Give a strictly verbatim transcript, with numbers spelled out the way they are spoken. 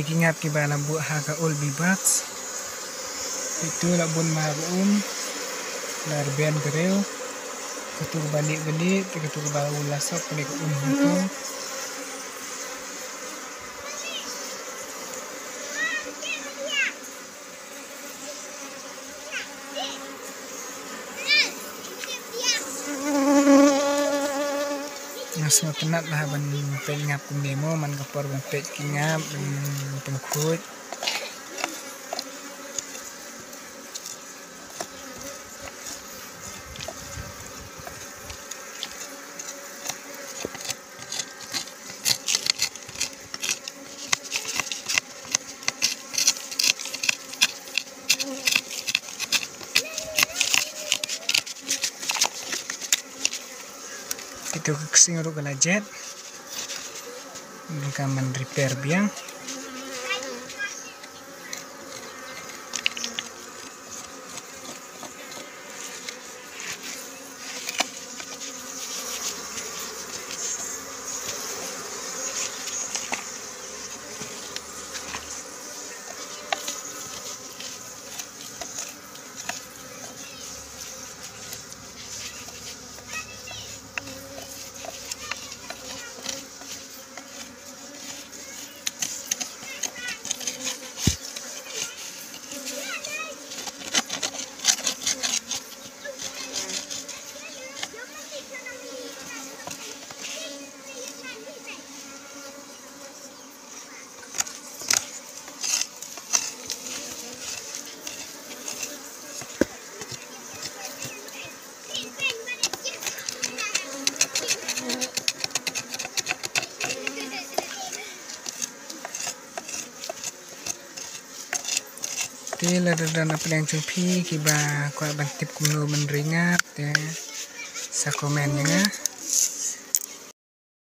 Ki ngap kiba la buh ha ka old bee box. Itu la bun ma ha ka um. La rben ka riew. Katu kaba lieh ba lieh, te katu kaba u la sop kane ka um hangtu. Nga sngewtynnat bha ban peit ngap kumne mo, man ka por ban peit ki ngap, ban pynkhuid. Kito ka ksing ruh ka la jet. Ka man repair biang. Te lada don na pdeng jong phi kiba kwah ban tip kumno ban ri ngap te sa comment ïa nga.